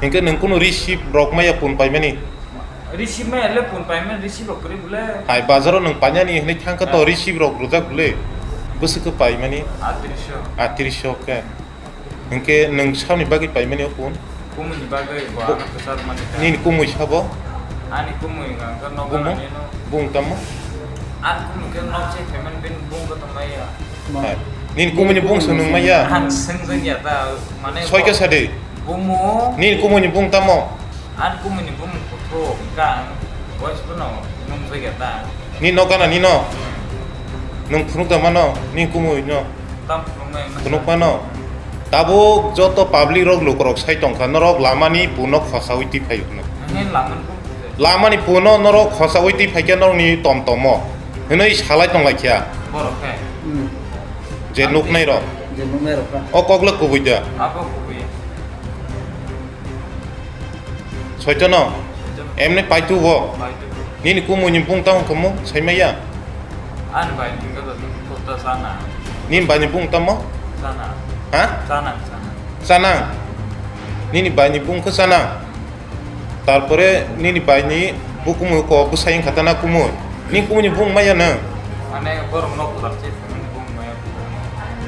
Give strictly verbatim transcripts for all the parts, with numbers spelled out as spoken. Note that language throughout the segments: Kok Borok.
Hinkhe nwng kunu receipt rok maya phone paimani? Receipt maya le phone paimani, receipt rok kwrwi bwle. Hai bazaro nwng painani hinwi thangkha to, ah, receipt rok rwjak bwle. Bwswk khe paimani? Atirish. Atirish khe. Hinkhe nwng saboni bagwi paimani o phone? Kumui ni bagwi bo. Bo ano kwchar mani ta. Nini kumui sabo? Ani kumui hwnkha nogo. Bumo? Ani no. Bung tamo? Ani kumui khe nok se phaimani bini bung bo tongmaya. Hai. Nini kumui ni bung se nwng maya? Ang swngjak ya ta, mane. Soi khe sadi. Bumo. Nini kumui ni bung tamo? Ani kumui ni bung kuthuk, hwnkha ang voice bono nungjak ya ta. Nini no gana nino? Nwng phunuk da mano, nini kumui no? Tam phunuknai masa. Phunuk mano? Tabuk joto public rok lukurok sai tongkha, norok lamani puno khosaui twi phaio hwnwi. Nini lamani puno. Lamani puno norok khosaui twi phaikhe norokni tom tomo hwnwi salai tonglaikha. Borok khe. Hmm. Je nuknai rok. Je nuknai rok kha. O kok le kubui da. Abo kubui. Soitono? Soitono. Emni paitu bo? Paitu. Nini kumui ni bung tamo kamo saimaya? Ani bai ni kota sana. Nini bai ni bung tamo? Sana. Ha? Sana, sana. Sana. Nini bai ni bung khe sana. Tarpore nini bai ni bukumu ko bwsai wngkha ta na kumui. Ni kumui ni bung maya nang. Mane borok nok kwlak se bung maya.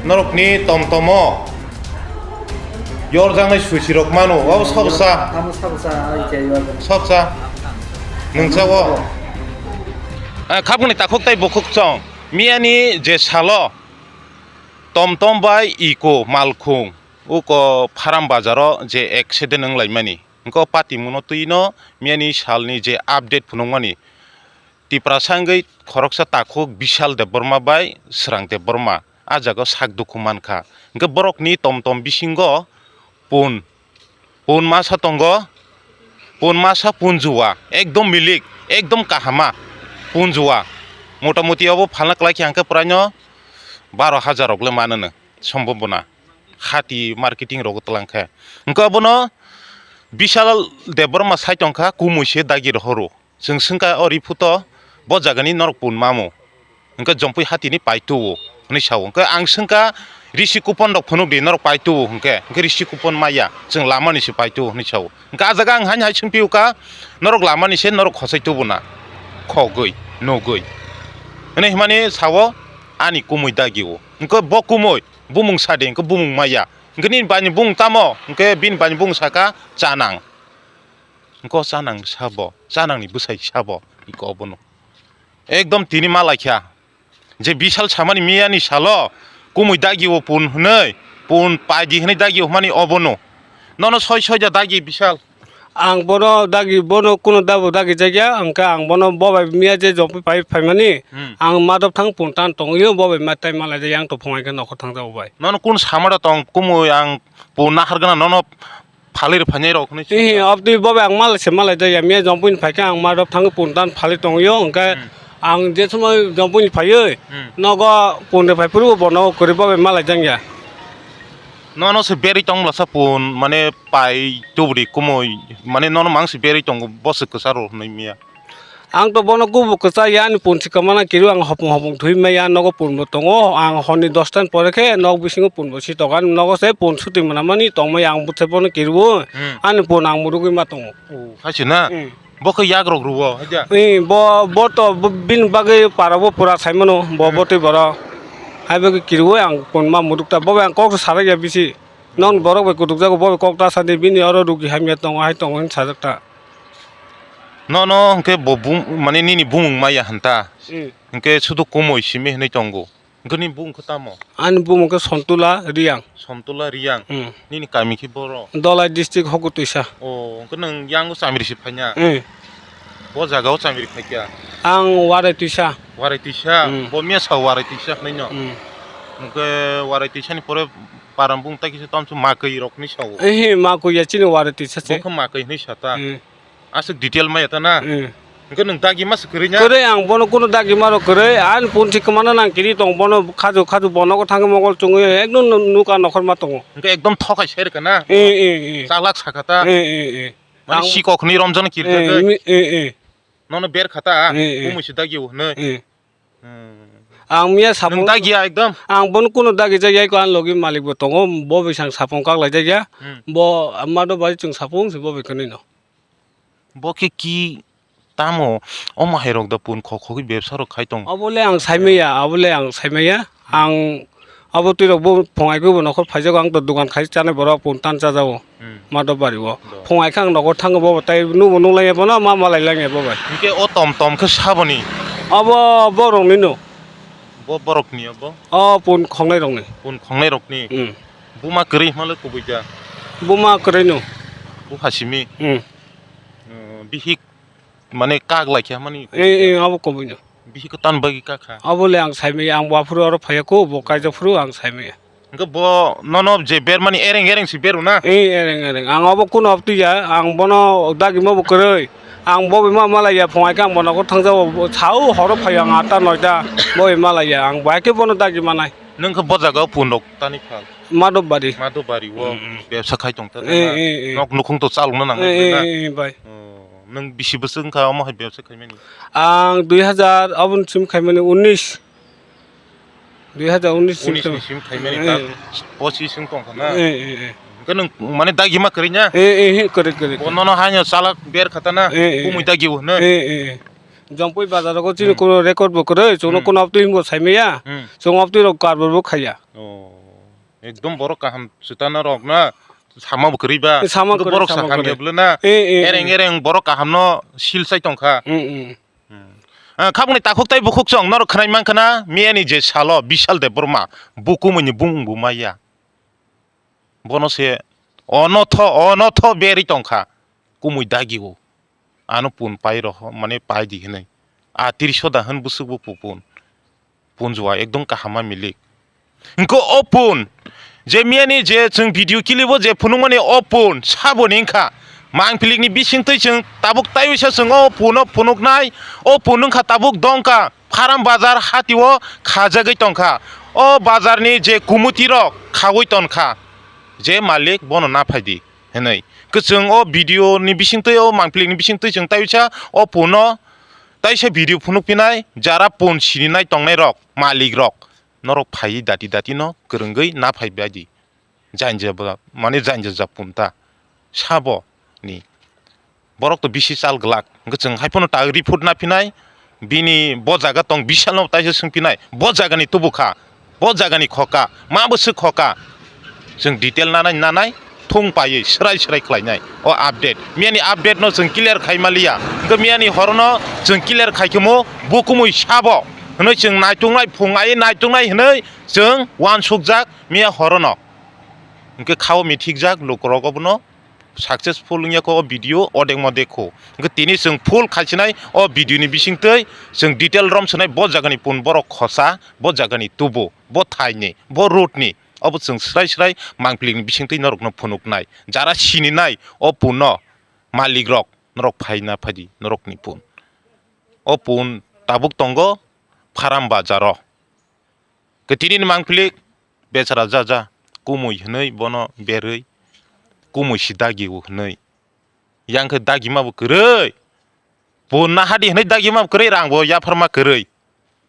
Norok ni tom tomo. Yorjaknai susi rok mano, wabo sabsa. Amo sabsa, ai khe yorjaknai. Sabsa. Nwng sao. Eh, khapungni takhuk tai bukhuk chong. Miyani je salo tom tom bai iko malkhung uko Pharam bazaro je accident wnglaimani. Hwnkhe o patimungno twino miyani salni je update phunukmani, Tiprasa wngwi khoroksa takhuk Bishal Debbarma bai Srang Debbarma ah jagao sak dukhu mankha. Hwnkhe borokni tom tom bisingo pun, pun masa tongo, pun masa pun juwa, ekdom milik, ekdom kahama pun juwa. Motamoti obo phalna kwlai khe hwnkhe puraino baro hajar rok le manono sombobona. Hati marketing rogo twlang khe. Hwnkhe obono Bishal Debbarma sai tongkha, kumui se dagi rohoro. Chwng swngkha o ri phuto, bo jagani norok pun mamo. Hwnkhe Jompui hatini paituo hwnwi sao. Hwnkhe ang swngkha risi kupon rok phunuk di, norok paituo hwnkhe. Hwnkhe risi kupon maya, chwng lamani se paituo hwnwi sao. Hwnkhe ah jaga ang haino hai swngpio kha, norok lamani se norok khosai tubu na. Khogwi, nugwi. Hwnwi himani sao ani kumui dagio. Hwnkhe bo kumui, bumung sa de, hwnkhe bumung maya. Hwnkhe nini bai ni bumung tamo? Hwnkhe bini bai ni bumung saka, "Chanang." Hwnkhe o chanang sabo, chanangni bwsai sabo, iko obono. Ekdom tini ma laikha. Je Bishal samani miyani salo, kumui dagi o pun hwnwi, pun paidi hwnwi dagi o hwnmani obono. Nono soi soida dagi Bishal. Ang bono dagi, bono kuno dabo dagi jakya, hwnkhe ang bono bo bai miya je jopui pai phaimani, hmm, ang madop thang pun tan tongwi, bo bai ma tai malai jakya, ang to phungai khe nokhor thang jago bai. Nono kun samada tong, kumui ang pun nahar gana nono phalwi rw phainai rok hinwi. Ihi, sukha. Obtwi bo bai ang malai se malai jakya, miya jopui phai khe ang madop thang pun tan phalwi tongwi, hwnkhe, hmm, ang je somoi jopui phaiwi, hmm, nogo pun rw phai phuru bo nogo kwrwi bo bai malai jakya. Nono se berwi tong bwlasa pun, mane pai tubudi kumui, mane nono mang se berwi tongo, bwswk kwcharo hwnwi miya. Ang to bono kubu kwchaya, ani pun si kwmana kiriwi ang hopung hopung thwi maya, nogo pun bo tongo, ang horni dosta ni pore khe nok bisingo pun bo si tongo, ani nogo se pun sutwi mwnamani tongmaya, ang bwthai bono kiriwi, hmm, ani pun ang murugwi ma tongo. Oh, hai se na? Hmm. Bo khe yak rok rwo, hai da? Ee, bo, bo to, bo bini bagwi para bo pura sai mano, bo, hmm, bo twi borok. Hai bagwi kiriwi ang pun ma muruk ta, bo bai ang kok sa sarak ya bisi. Non borok bai kutuk jago, bo bai kok ta sa di, bini oro rugi hamya tongo, hai tongo hin sajak ta. Nono hwnkhe bo bum-, mane nini bumung maya hwn ta? Hmm. Hwnkhe sudu kumui simi hinwi tongo. Hwnkhe nini bumung khe tamo? Ani bumung khe Sontula Riyang. Sontula Riyang. Hmm. Nini kami khe boro? Dolai district Hokutwisa. O, hwnkhe nwng yango Chamiri se phaina? Hmm. Bo jaga o Chamiri phaikha? Ang Warai Twisa. Warai Twisa? Hmm. Bo mesa Warai Twisa hwnwi no? Hmm. Hwnkhe Warai Twisa ni pore para bumung tai kisa tamsu Makwi rok hinwi sao? Ehe, Makwi ya chini Warai Twisa se. Bo khe Makwi hinwi sa ta? Hmm. Aswk detail maya ta na? Hmm. Hwnkhe nwng dagi ma se kwrwi na? Kwrwi, ang bono kunu dagi ma rw kwrwi. Ani pun si kwmana nang kiri tong, bono khaju khaju bono ko thangwi mokol chungwi ekdom nu-, nuka nokhor ma tongo. Hwnkhe ekdom thokai sai rwkha na? Eh, eh, eh. Chalak sakha ta? Eh, eh, eh. Mane ang sikok hinwi romjak no kiri eh, thangwi? Mi-, eh, eh. Nono ber kha ta? Eh, eh. Kumui se dagi o hinwi? Eh. Hmm. Ang miya sapung. Nwng dagiya ekdom? Ang bono kuno dagi jak ya, ang logi malik bo tongo, bo bai sang sapung kaklai jak ya. Hmm. Bo mado bai chwng sapung se bo bai kwnwi no. Bo khe ki tamo omo hai rok da pun khok khogwi bebsa rok khai tong? Obo le ang sai maya, abo le ang sai maya. Ang abo twi rok bo phung ai bo nokhor phai jago, ang to dukan khai chanai borok pun tan cha jago. Hmm. Madop bari o. Do. Phung ai kha ang nogo thango bo tai nubo nung lai ya bono ma malai lang ya bo bai. Hingke o tom tom khe saboni? Abo borok ni no. Bo borok ni abo? O pun khongnai rok ni. Pun khongnai rok ni? Hmm. Buma kwrwi hima le kubui da? Buma kwrwi no. Bu hasimi? Hmm. Uh, bihik mane kak lai khe mani. Eh, eh, abo kubui no. Bihik tan bagwi kak kha? Abo le ang sai maya, ang bo aphuru oro phai ya ko, bo kaijak phuru ang sai maya. Hingke bo nono je bermani ereng ereng si beru na? Ee, ereng ereng. Ang obo kuno obtwi ya, ang bono dagima bo kwrwi. Ang bo bai ma malai ya, phung ai khe ang bono thang jago, sao horo phai ang atta noita, bo bai malai ya, ang bo hai khe bono dagi manai. Nwng khe bo jaga o pun rok tani phal? Madop bari. Madop bari o. Mm, mm. Bebsa khai tong ta. Ee, na? Ee, ee. Nok nukhung to chalok na nang. Ee, na? Ee, ee, bai. Oh, nwng bisi bwswk wngkha omo hai bebsa khai mani? Ang dui hazar aboni sim khai mani, unis. Dui hazar unis sim unis ni khai-, sim khaimani eh, ta eh. Pochis wng tong kha na? Eh, eh, eh. Hwnkhe nwng mane dagima kwrwi na? Eh, eh, eh, kwrwi, kwrwi, kwrwi. Bono no haino chalak ber kha ta na? Eh, eh, kumui eh. Dagi o hwnwi? Eh, eh, eh. Jongpui bazar rogo chini hmm. Kuno record bo kwrwi, chwngno hmm. Kuno abtwi hingo saimaya, hmm. Chwng abtwi rok karbor bo khaiya. Oh, ekdom borok kaham swtana rok na? Sama bo kwrwi ba? Sama kwrwi, borok sama sakha kwrwi. Miyablo na? Eh, eh, eh. Ereng ereng borok kaham no sil chai tong kha. Hmm, hmm. Hmm. Ah, khabangni takhuk tai bukhuk chwng norok khwnai mankha na, miyani je salo Bishal Debbarma, bo kumui ni bung bo maya. Bono se onotho, onotho berwi tongkha, kumui dagi o. Ano pun pai roho, mane pai di hinwi. A tiriso da hwn bwswk bo pu-, pun. Punjua ekdom kaham ma milik. Hwnkhe o pun, je miyani je chwng video clip o je phunukmani o pun, saboni wngkha. Mangphilikni bisingtwi chwng tabuk taiwisa chwng o puno phunuknai, o pun wngkha tabuk dongkha Pharam bazar hatio khajagwi tongkha. O bazarni je kumutirok khaui tongkha, je malik bono naphaidi hinwi. Kwchwng o video ni bisingtwi, o mangphilikni bisingtwi chwng taiwisa o puno taisa video phunukphinai, jara pun sininai tongnairok, malikrok, norok phaiwi dati dati no kwrwngwi naphai baidi. Jainja ba, mane jainja ja punta. Sabo ni. Borok to bisi chal glak. Hwnkhe chwng hai phano ta report naphinai, bini bo jaga tong Bishal no taisa swngphinai, bo jaga ni tubu kha, bo jaga ni khoka, ma bwswk khoka. Chwng detail nanai, nanai, thung paiwi swrai swrai khlainai. O update. Miyani update no chwng clear khai maliya. Hwnkhe miyani horo no chwng clear khai khemo, bo kumui sabo. Hwnwi chwng naituknai, phung ai naituknai hwnwi chwng uansukjak miya horo no. Hwnkhe khao mithikjak lukurok obono successful wngya kho o video odek modek kho. Hwnkhe tini chwng full khaisinai o video ni bisingtwi chwng detail romsonai bo jagani pun borok khosa, bo jagani tubu, bo thaini, bo road ni. Obo chwng swrai swrai mangpili ni bisingtwi norokno phunuknai. Jara sininai o punno malikrok norok phaina phaidi norokni pun. O pun tabuk tongo Pharam bazaro. Kwtini ni mangpili bechara ja ja kumui hwnwi bono berwi kumui si dagi o hwnwi. Yang khe dagima bo kwrwi. Bo nahadi hwnwi dagima bo kwrwi, rang bo yapharma kwrwi.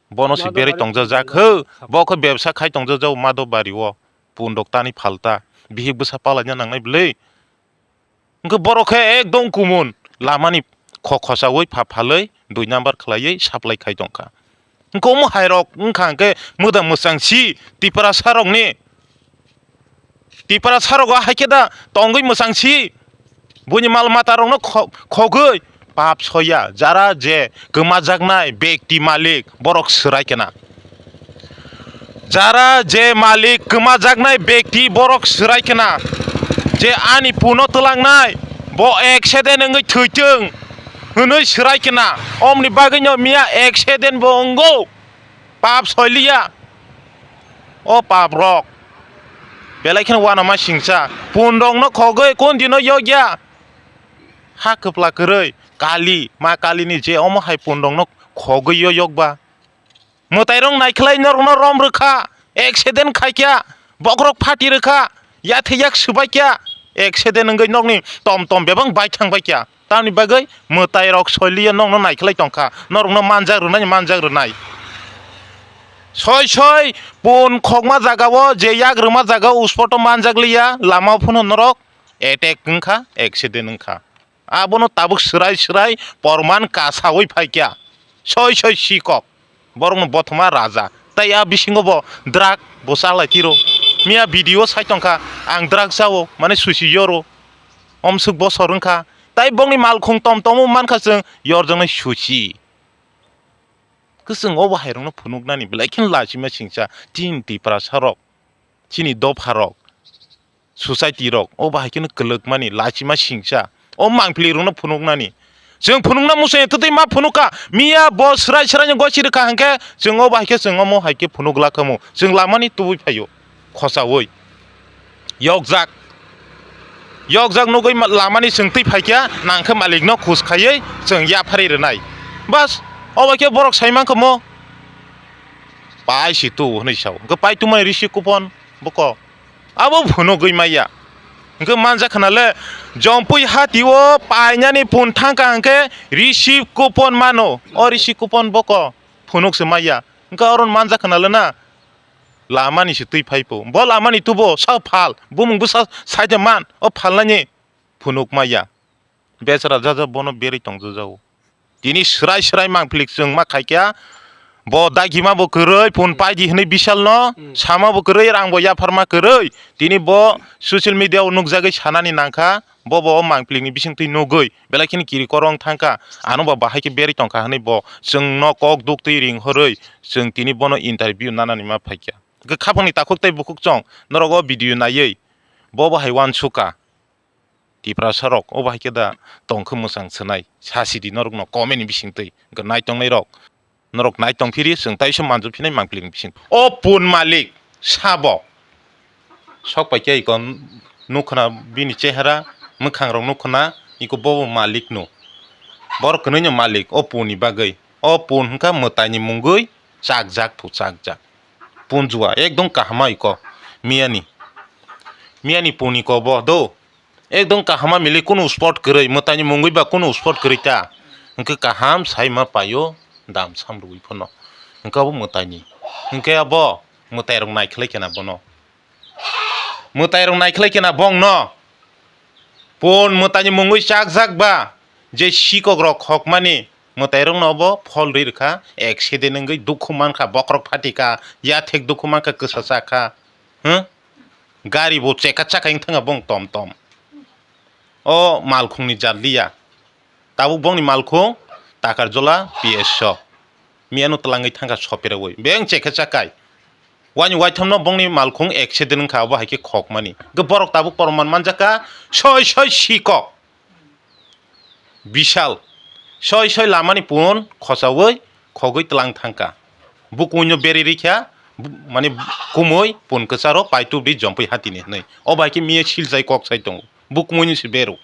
Bono si berwi tongjajak ho. Bo khe bebsa khai tongjajak o Madop bari o. Pun rok tani phalta. Bihik bwsa palaina nangnai bwlwi. Hwnkhe borok khe ekdom kumun lamani khok khosaui pha phalwi dui number khlaiwi supply khai tongkha. Hwnkhe omo hairok wngkha hwnkhe mwdang mwchangsi Tiprasarokni. Tiprasarok o haikhe da tongwi mwchangsi buini mal matarokno kho-, khogwi pap soya. Jara je kwmajaknai bekti malik borok swrai kena. Jara je malik kwmajaknai bekti borok swrai kena, je ani puno twlangnai bo accident wngwi thwitwng hwnwi swrai kena, omni bagwino miya accident bo wngo, pap soiliya. O pap rok belai kheno uanama singcha, pun rokno khogwi kon dino yokya, ha kwpla kwrwi kali ma kalini je omo hai pun rokno khogwi yo yokba. Mwtairok naikhlai norokno rom rwkha, accident khaikha, bokhorok phati rwkha, yathai yak swbaikha, accident wngwi nokni tom tom bebak baithang baikha. Tamni bagwi mwtairok soiliya nokno naikhlai tongkha, norokno manjak rwnai, manjak rwnai. Soi soi pun khokma jagao je yak rwma jagao uspoto manjak liya, lamao phano norok attack wngkha, accident wngkha. Abono tabuk swrai swrai porman kasawi phaikya. Soi soi sikok. Borokno bothoma raja. Tai a bisingo bo drug bo chalai tiro. Miya video sai tongkha, ang drug chao, mane susi yoro. Omsuk bosor wngkha. Tai bongni malkhung tom tomo mankha chwng, yorjaknai susi. Kwchwng obo hairokno phunuknani belai kheno lachima singcha, chini Tiprasa rok, chini dopha rok, society rok, obo hai kheno kwlwkmani lachima singcha, o mangpili rokno phunuknani. Chwng phunukna muchungya twtwi ma phunukha, miya bo swrai swraino gosi rwkha hwnkhe chwng obo hai khe chwng omo hai khe phunuk lakhamu, chwng lamani tubui phaio. Khochaui yokjak, yokjak nugui ma-, lamani chwng twi phaikha, nangkhe malikno khus khaiwi chwng yapharwi rwnai. Bas, obo khe borok sai mankha mo, pai si tu hwnwi sao. Hwnkhe pai tungmani risi kupon boko abo phunugui maya. Hwnkhe manjak khna le, jompui hatio painani pun thangkha hwnkhe risi kupon mano. O risi kupon boko phunuk se maya. Hwnkhe oro manjak khna le na. Lamani se twi phai pho. Bo lamani tubo sa phal. Bumung bwsa saide man. O phalnani phunuk maya. Bechara jaja bono berwi tong jajago. Tini swrai swrai mangphilik chwng ma khaikya. Bo dagima bo kwrwi, phone paidi hwnwi bisalno. Hmm. Sama bo kwrwi, rang bo yapharma kwrwi. Tini bo social media o nukjagwi sanani nangkha. Bo bo o mangphilikni bisingtwi nugwi belai kheno kiri korong thangkha, ano bo bahai khe berwi tongkha hwnwi bo chwngno kok duktwi ring horwi chwng tini bono interview nanani ma phaikha. Hwnkhe khapangni takhuk tei bukhuk chwng norok o video naiwi bo bo hai uansukha. Tiprasa rok o bahai khe da tongkhe mwchang swnai, sa sidi norokno comment ni bisingtwi hwnkhe naitongnai rok. Norok nai tong phiri, chwng taisa manjak phinai mangpili bising. O pun malik sabo. Sok pai khe iko nukho na bini chehara, mwkhang rok nukho na, iko bobo malik no. Borok kwnwi no malik o pun ni bagwi. O pun hwnkha mwtai ni mungwi chakjak phu chakjak. Pun jua ekdom kaham iko miyani. Miyani pun iko bo do. Ekdom kaham ma mili kunu sport kwrwi, mwtaini mungwi ba kunu sport kwrwi ta. Hwnkhe kaham sai ma paio dam sam rwui phano. Hwnkhe abo mwtaini. Hwnkhe abo mwtai rok naikhlai khe na bono. Mwtai rok naikhlai khe na bongno. Pon mwtaini mungwi chakjak ba je sikok rok khokmani mwtai rokno obo phol rwi rwkha, accident wngwi dukhu mankha, bokhorok phatikha, yathek dukhu mankha, kwsa chakha. Huh? Gari bo chekha chakha wng thangkha bong tom tom. O malkhungni jat liya. Tabuk bongni malkhung Takarjola P S o. Miyano twlangwi thangkha soperogwi. Beng chekha chakai. Waini waithamno bongni malkhung accident wngkha, obo hai khe khokmani. Hwnkhe borok tabuk porman manjakha soi soi sikok. Bishal. Soi soi lamani pun khochaui khogwi tlang thangkha. Bukuino beri rikha, bu-, mane kumui pun kwcharo paitubdi jompui hatini hwnwi. O bai khe miya siljai kok sai tongo. Bukumuino se beru.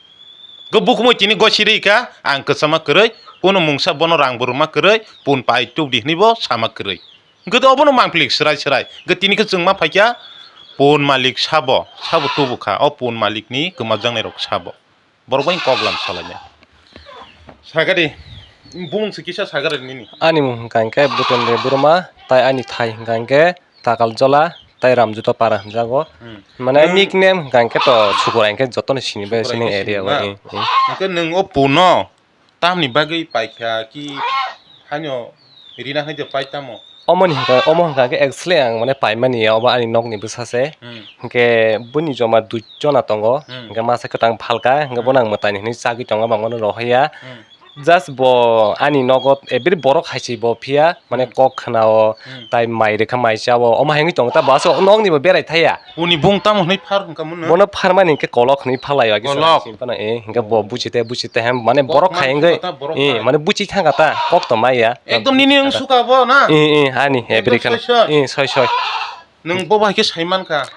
Go bukumui tini gosi rikha, ang kwchama kwrwi, kuno mungsa bono rang bo rwma kwrwi, pun paitubdi hwnwi bo sama kwrwi. Hwnkhe to obono mangpili swrai swrai. Hwnkhe tini khe chwngma phaikha, pun malik sabo, sabo tubukha, o pun malikni kwmajaknairok sabo. Borok bai kok lam salainai. Sagadi, bumung se kisa sagadi nini. Ani mung hwnkha hwnkhe Butendra Burma, tai ani thai hwnkha hwnkhe Takaljola, tai Ramjuta Para hwnjago. Hmm. Mane nwng nickname hwnkha hwnkhe to Sukurai hwnkhe jotono sini bai Sukurai sini hwnkhe area sini o, na? Eh, eh. Hwnkhe nwng o puno tamni bagwi paikha ki haino rina hai de pai tamo? Omo ni hwnkha, omo hwnkha khe actually ang mane paimani ya, obo ani nokni bwsa se. Hmm. Hwnkhe buni joma dui jona tongo. Hmm. Hwnkhe masa kwtang phalka, hwnkhe Hmm. bono ang mwtai ni hwnwi chagwi tongo, bangmano rohorya. Hmm. Just bo ani nogo every borok hai se bo phiya, mane Hmm. kok khna o, Hmm. tai mai rwkha mai cha o, omo hai wngwi tongo ta, bo aswk nokni bo berai thaya. Buni bung tamo hwnwi phar hwnkha muno? Bono pharmani hwnkhe kolok hwnwi phalai o, agisa Kolok. sini phano, eh, hwnkhe bo buchite, buchite hem, mane Kok borok man khai wngwi, suka ta, borok eh, khai. mane buchi thangkha ta, kok to maya. Ekdom nini wng suka bo na? Eh, eh, ani, Ekdom ebri khana. soi soi. Eh, soi soi. Nwng bo bai khe sai mankha?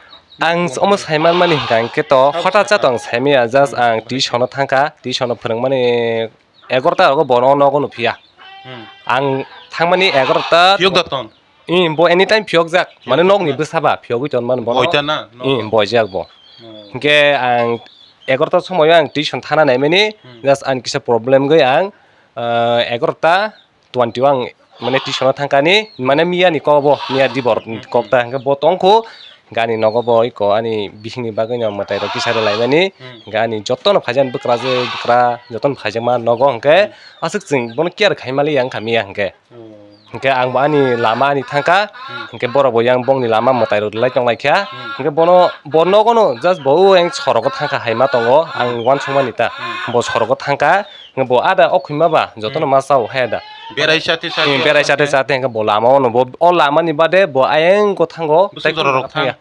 Ang omo sai manmani hwnkha hwnkhe to Sabo hota sai cha tong sai maya, just Hmm. ang tuition o thangkha, tuition o phwrwngmani egarota rogo bono nogo nuphiya. Hmm. Ang thangmani egarota. Phiyok da ton? Ih, bo anytime phiyokjak. Mane nokni bwsa ba phiyogwi tonmani bono. Boita na, nogo? Ih, boijak bo. Hmm. Hwnkhe ang egarota somoyo ang tuition thana naimani, Hmm. just ani kisa problem gwi ang, ah, egarota twenty o ang mane tuition o thangkani, mane miya ni kok bo, miya dibor kok ta, hwnkhe bo tongkhu, hwnkhe ani nogo bo iko ani bisingni bagwi no mwtai rok kisa rwlaimani, hwnkhe ani jotono phaijak bwkrajwk bwkra jotono phaijakma nogo, hwnkhe aswk chwng bono care khaimaliya wngkha miya hwnkhe. Hwnkhe ang bo ani lama ani thangkha, hwnkhe borok bo yang bongni lama mwtai rok rwlai tonglaikha, hwnkhe bono bo nogono just bo o yang sorogo thangkha hai ma tongo, ang uansukmani ta, bo sorogo thangkha. Bo ada o khima ba jotono ma chao hai da. Berai chate chate. Hmm, berai chate chate hwnkhe bo lama o no bo o lama ni bade bo ayang ko thango. Bwswk tei jorarok thang? Thangya.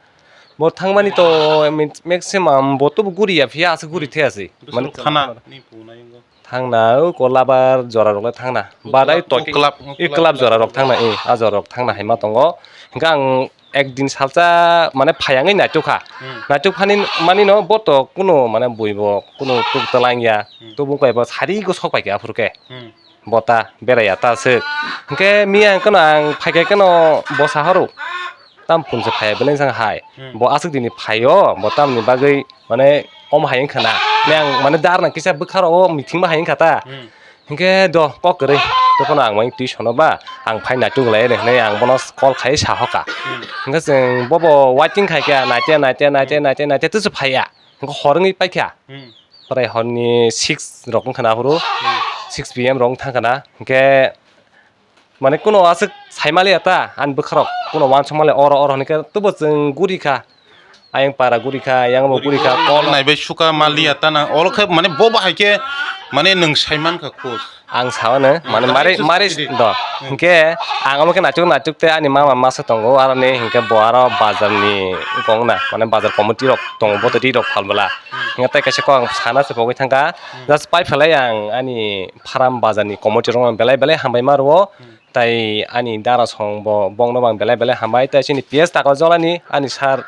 Bo thangmani to min-, maximum bo to guri ya phiya ase guri the ase. Mane thana ni punai ngo. Thangna o kolabar jorarok le thangna. Badai to club, i club jorarok thangna, eh, a jorarok thangna hai ma tongo. Hwnkhe ang ek din salsa mane phayangwi naitukha. Hmm. Naituk phani manino bo to kuno mane buibo kuno tuk twlangya. Hmm. Tubung kaibo sari go sok paikha aphuru khe. Hmm. Bota beraiya ta aswk. Hwnkhe miya hwnkhe no ang phaikhe kheno bo sahoro. Tam phunse phaiya belai sang hai. Hmm. Bo aswk dini phaio, bo tamni bagwi mane omo hai wngkha na. Mane ang mane darna kisa bwkharo o meeting ma hai wngkha ta. Hmm. Hwnkhe do kok kwrwi. Tei phano ang mai twi sono ba, ang phai naituk lai de hinwi ang bono call khai sahoka. Hmm. Hwnkhe chwng bobo waiting khaikha, naite, naite, naite, naite, naite, twswk phaiya. Hwnkhe hor wngwi paikha. Hmm. Prai horni six rok wngkha na aphuru, hmm, six P M rok wngkha na, hwnkhe mane kuno aswk saimaliya ta, ani bwkharok kuno uansukmaliya oro oro hwnkhe tubo chwng gurikha, ayang para gurikha, yang bo gurikha, kol naibai suka maliya ta na, oro khe mane bo bahai khe mane nwng saimankha khus. Ang sao no, mane mari, mari do. Hwnkhe ang omo khe naituk naituk tei ani mama masa tongo, aroni hwnkhe bo aro bazar ni wngkha na, mane bazar committee rok tongo, bo to ri rok phal bwla. Hwnkhe tei kaisa kok ang sana se pogwi thangkha, just pai phalai ang ani pharam bazar ni committee rok no belai belai hambai ma rwo. Tai ani dara song bo bongno bo ang belai belai hambai, tai chini P S Takla Jolani ani sir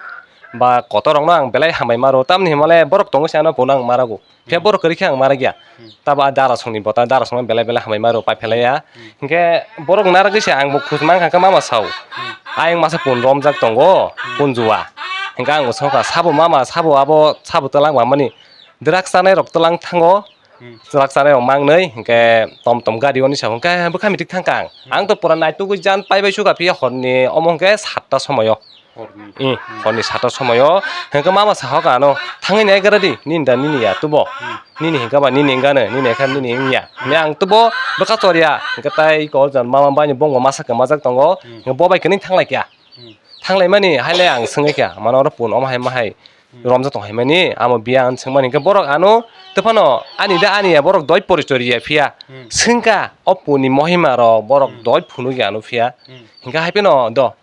ba kotor rokno ang belai hambai ma rwo, tamni himale borok tongo se ano phone ang ma rwgo. Phiya borok kwrwi khe ang marak ya. Hmm. Tabo a dara songni bota, dara songno belai belai hambai ma rwo, pai phelai ya. Hmm. Hinkhe borok narak se ang bo khus mang kha khe mama sao. Hmm. Ayang masa pun romjak tongo, hmm, pun jua. Hinkhe ang bo songkha sabo mama, sabo abo, sabo twlang ba mani. Drak chanai rok twlang thango. Hmm. Drak chanai rok mangnwi, hinkhe tom tom gari oni sao. Hinkhe bwkha mitik thangkha ang. Hmm. Ang to pura naitugwi jan pai bai suka phiya horni omo hinkhe satta somoyo. Horni. Hmm, horni satta somoyo. Hinkhe mama sahoka ano, "Thangwi nai gra di, nini da nini ya tubo. Hmm. Nini hinkhe ba nini wngano, nini ekha nini wngya." Hini ang tubo bwkha chorya. Hinkhe tai kol jan mama bai ni bongbo masa kwmajak tongo. Hmm. Hinkhe bo bai kwrwi thanglai kha. Hmm. Thanglaimani haile ang swngwi kha, mano oro pun omo hai ma hai. Hmm. Romjak tong hai mani, amo biya ang swngmani hinkhe borok ano, tephano ani da ani ya borok doi porichori ya phiya. Hmm. Swngkha o pun ni mohima rok borok, hmm, doi phunukya ano phiya. Hmm. Hinkhe hai phano do.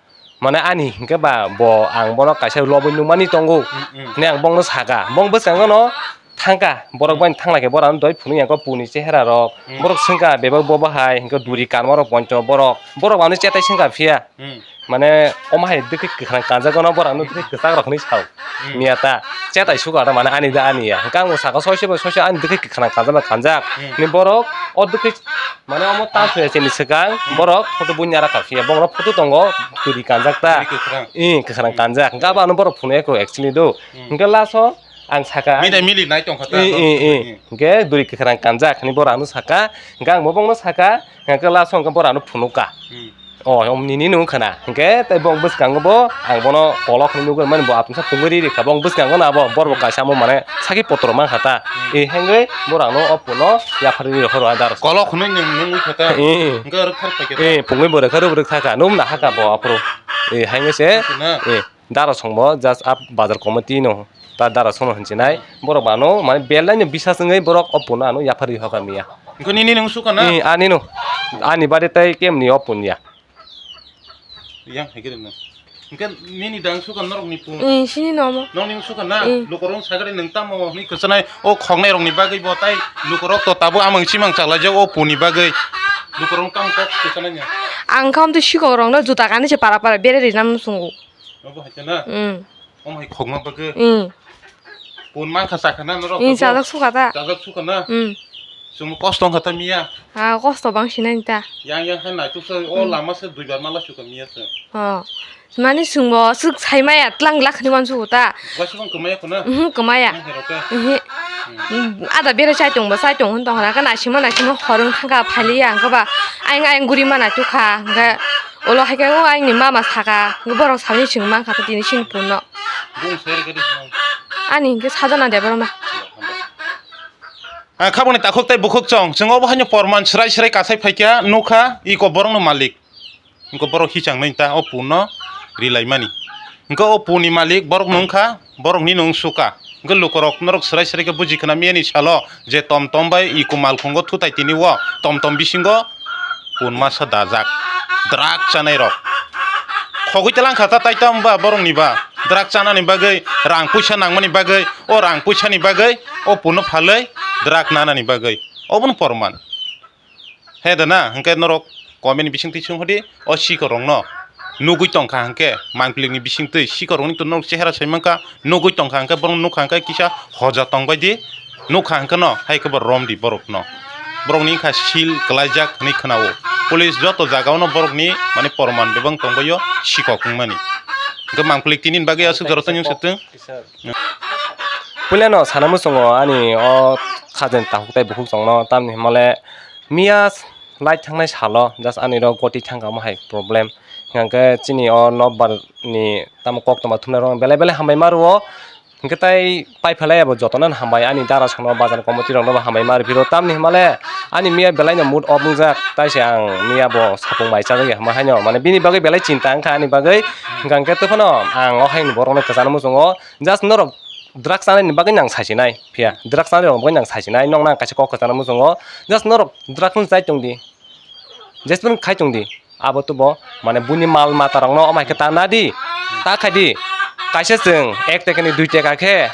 Mane ani hinkhe ba bo ang bono kaisa lobwi nukmani tongo. Mm, mm. Hwnwi ang bongno saka. Bong bwskango no thangkha. Borok, mm, bai thanglaikhe borok ano doi phunukya khe puni chehera rok. Mm. Borok swngkha bebak bo bahai hinkhe duri kanma rok poncho borok. Borok ano chetai swngkha phiya. Mm. Mane omo hai dwkhwi kwkhwrang kanjak no borok ano dwkhwi kwchak rok hinwi sao. Mm. Miya ta chetai suka ta mane ani da ani ya. Hinkhe ang saka soise bai soise ani dwkhwi kwkhwrang kanjak bai kanjak. Mm. Ni borok o dwkhwi Mane omo ta thwya chini swkang borok photo buini ara kha phiya. Bongno photo tongo, twi kanjak ta. Twi kwkhwrang. Ih, kwkhwrang kanjak. Hinkhe abo ano borok phunukya kho actually do. Hmm. Hinkhe last o ang saka. Mili mili nai tongkha ta. Ih, ih, ih. Hmm. Hinkhe duri kwkhwrang kanjak hinwi borok ano saka. Hinkhe ang bo bongno saka. Hinkhe last o hinkhe borok ano phunukha. Hmm. O, om nini nung khana. Hinkhe tei bong bwskango bo ang bono kolok hinwi nugwi mani bo atungsa pungwi ri rikha. Bong bwskango na bo borok bo kaisa mo mane saki potro mankha ta. Hmm. E hengwi borok no o puno yapharwi rohor a dar. Kolok hinwi nung nungwi kha ta. Hmm. Hinkhe oro thar paikhe ta. Eh, pungwi bo rwkha rwk thaka. Num na haka bo aphuru. Eh, hengwi se. Hinkhe na. Eh. Dara songbo just a bazar committee no ta dara songno hinsinai borok bano mane belai no bisas wngwi borok o puno ano yapharwi hoka miya. Hinkhe nini nung suka na? Eh, ani no. Ani bade tai kemni o punya. Yang hai khe rwno. Hinkhe nini dang suka norok ni pun. Eh, sini no mo. Nong ning suka na? Eh. Lukorong sagari nung tamo ni kwchanai o khoknai rok ni bagwi bo tai lukorok to tabo amang chimang chala jak o puni bagwi. Lukorong tamo kok kwchanai nya. Ang kham to sikok rok no juta kani se para para bere rinam sungo. Obo hai khe na? Mm. Omo hai khokma bagwi. Mm. Pun mankha sakha na norok? Mm, chajak sukha ta. Chajak sukha na? Mm. Chwng kosto wngkha ta miya? Ah, kosto bang sinani ta. Yang yang hai naituk se, o lama se duibar mala sukha miya se. Oh. Mani chwngbo swk sai maya tlang glak hinwi uansukgo ta. Waisa bang kwmaya khuna? Mhm, kwmaya. Ang hai rok khe? Mhm. Ada bere chai tongbo chai tong hwn tong hwn, hwnkhe naisingma naisingma hor wng thangkha, phailiya hwnkhe ba ayang ayang guri mana tukha, hwnkhe ulo hai khe o ayangni mama sakha, hwnkhe borok salni chwng mankha tini chini punno. Ani hwnkhe Sadona Debbarma. Ah, khaboni takhuk tei bukhuk chwng, chwng obo haino porman swrai swrai kasai phaikha, nukha, iko borokno malik. Hwnkhe borok hichang nai ta o punno rilaimani. Hwnkhe o punni malik borokno wngkha, borokni no wngsuka. Hwnkhe lukorok norok swrai swrai khe buji khna miyani salo je tom tom bai iko malkhungo thutai tini o tom tom bisingo pun masa dajak. Drug chanai rok. Khogwi telangkha ta tai tamo ba borokni ba. Drug chanani bagwi rang puisa nangmani bagwi o rang puisani bagwi o punno phalwi drug nanani bagwi. Obono porman. He da na, hwnkhe norok comment ni bisingtwi swnghodi, o sikorokno nugwi tongkha hwnkhe, mangplikni bisingtwi sikorokni to norok chehera sai mankha, nugwi tongkha hwnkhe, borok nukha hwnkhe kisa hoja tongbai di, nukha hwnkhe no, hai khe bo romdi borokno. Borokni wngkha seal kwlaijak hwnwi khwnao. Police joto jagao no borokni, mane, porman bebak tongbaio sikok wngmani. Hwnkhe mangplik tini bagwi aswk jora tongwng swtwng. Puilano sana muchungo ani o khajani takhuk tei bukhuk chwngno, tamni hwnmale miya light thangnai salo just ani rok goti thangkha omo hai problem. Hwnkhe chini o nokbar ni tamo koktwma thumnairok belai belai hambai ma rwo. Hwnkhe tai paiphalai abo jotono hambai, ani dara songno bazar committee rokno bo hambai ma rw phiro, tamni hwnmale ani miya belaino mood off wngjak, taise ang miya bo sapung bai chajak ya hwnma haino, mane bini bagwi belai chinta wngkha ani bagwi. Hwnkhe tei phano ang o haini borokno kwchangma muchungo. Just norok drugs chanani bagwi nang saisinai phiya, drugs chanani rok bagwi nang saisinai, nokno ang kaisa kok kwchangma muchungo. Just norok drugs no chai tongdi, jesphano khai tongdi, abo tubo, mane, buini mal mata rokno omo hai khe ta nadi, ta khaidi. Kaisa chwng ek tekani dui teka khe,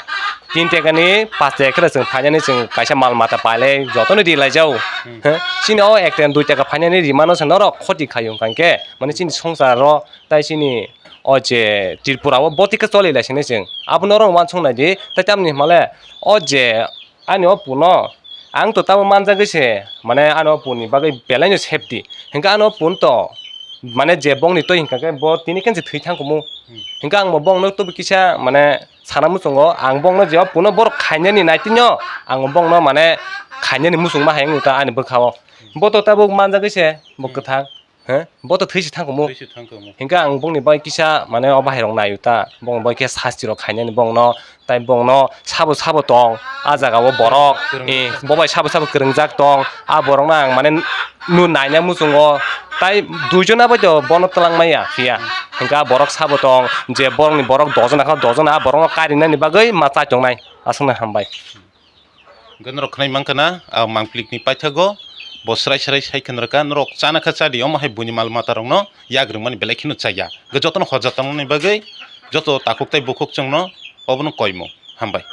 tin tekani pas teka khe chwng phainani chwng kaisa mal mata pailai jotono rilaijao. He? Chini o ek teka dui teka phainani rimano se norok khoti khaio hwnkhe, mane, chini songsar ro tai chini o je Tripura o boti khe choli lai sini chwng. Abo norok uansuk nai di, tai tamni hwnmale o je ani o puno ang to tamo manjagwi se, mane, ani o puni bagwi belaino safety. Hwnkhe ani o pun to, mane, je bongni twi hwnkha khe bo tini khe se thwi thang kumu. Hwnkhe ang bo bongno tubu kisa, mane, sana muchungo, ang bongno je o puno borok khainani naitinyo, ang bongno, mane, khainani muchungma hai wngkha ani bwkhao. Bo to tabuk manjagwi se, bo kwthang. He? Bo to thwi se thang kumu. Thwi se thang kumu. Hingke ang bongni bai kisa, mane, o bahai rok naio ta. Bongni bai khe sasti rok khainani bongno, tai bongno sabo sabo tong. A jaga o borok, kwrwngjak. Eh, bo bai sabo sabo kwrwngjak tong. A borok no ang, mane, nu naina muchungo. Tai duijon abo to bono twlang maya phiya. Hingke a borok sabo tong. Je borokni borok dojon akha, dojon a borok no karinani bagwi ma chai tongnai. Aswkno hambai. Hwnkhe norok khwnai mankha na, a mangplikni paithago bo srai srai sai khwnrwkha, norok chana kha chadi, omo hai buini mal matarokno yak rwngmani belai kheno chaya. Hwnkhe jotono hoja tongmani bagwi joto takhuk tei bukhuk chwngno obono koimung. Hambai.